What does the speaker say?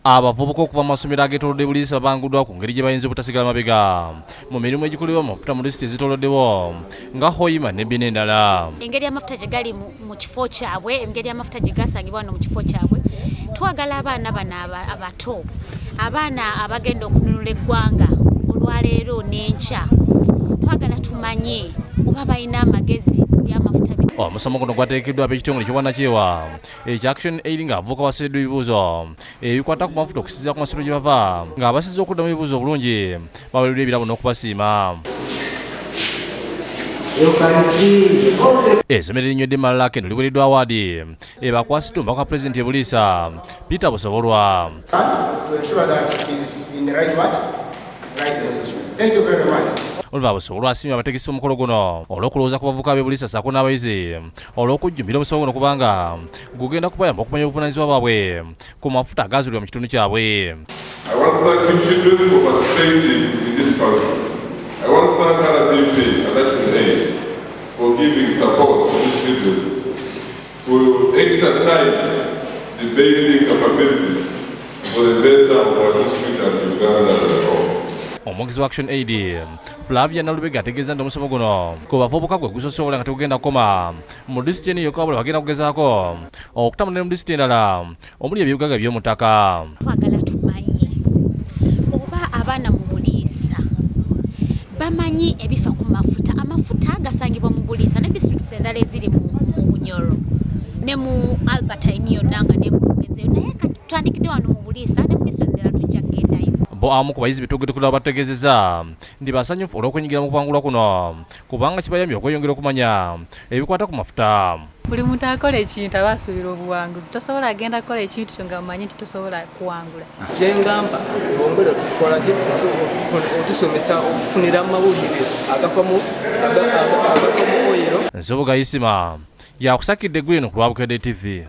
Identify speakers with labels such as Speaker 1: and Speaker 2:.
Speaker 1: Abavubuka okuva mu masomero ageetoolodde Buliisa babanguddwa ku ngeri gye bayinza obutasigala mabega mu mirimu egikolebwa mu mafuta mu disitulikiti ezitooloddewo nga Hoima ne Bina endala.
Speaker 2: Engeri amafuta gye gali mu kifo kyabwe, engeri amafuta gye gasangibwa wano mu kifo kyabwe, twagala abaana bano abato, abaana abagenda okununula eggwanga olwaleero n'enkya, twagala tumanye oba balina amagezi ku by'amafuta bino.
Speaker 1: Omusomo guno gwategekeddwa ab'ekitongole ky'obwannakyewa ekya Action Aid ng'abavubuka baseereddwa ebibuuzo ebikwata ku mafuta okusinziira ku masomero gye bava ng'abasinze okuddamu ebibuuzo obulungi baweereddwa ebirabo n'okubasiima. Essomero erinywedde Malala Kendo liweereddwa awaadi ebakwasiddwa omubaka wa pulezidenti e Buliisa Peter Busobolwa. Oliver Busobolwa asiimye abategesi b'omukolo guno olw'okulowooza ku bavubuka b'e Buliisa ssaako n'abayizi olw'okujjumbira omusomo guno kubanga gugenda kubayamba okumanya obuvunaanyizibwa bwabwe ku mafuta agaazuulibwa mu kitundu kyabwe.
Speaker 3: I want to thank you children for participating in this function. I want to thank RDP and Action Aid for giving support to these children to exercise debating capabilities for the better of our district and Uganda as a whole.
Speaker 1: Omwogezi wa Action Aid Flavia Nalubega ategeeza nti omusomo guno ku bavubuka gwe gusosola nga tegugenda kukoma mu disitulikiti eno yokka wabula bagenda kugezaako okutambula ne mu disitulikiti endala omuli ebyobugagga by'omu ttaka.
Speaker 2: Twagala tumanye oba abaana mu Buliisa bamanyi ebifa ku mafuta. Amafuta gasangibwa mu Buliisa ne disitulikiti endala eziri mu Bunyoro ne mu Albertine yonna nga negugenzeyo, naye kati tutandikidde wano mu Buliisa ne mu disitulikiti endala tujja kugendayo.
Speaker 1: Bo abamu ku bayizi betwogeddeko bategeezezza nti basanyufu olw'okwenyigira mu kupangulwa kuno kubanga kibayambye okweyongera okumanya ebikwata ku mafuta.
Speaker 4: Buli muntu akola ekintu aba asuubira obuwanguzi. Tosobola agenda kukola ekintu kyo nga omanyi nti tosobola kuwangula.
Speaker 5: Kyengamba bongere otukola ki, otusomesa okufunira amawulire agafa mu oyiro.
Speaker 1: Nsubuga Isima yakusakidde eggulu eno ku lwa Bukedde TV.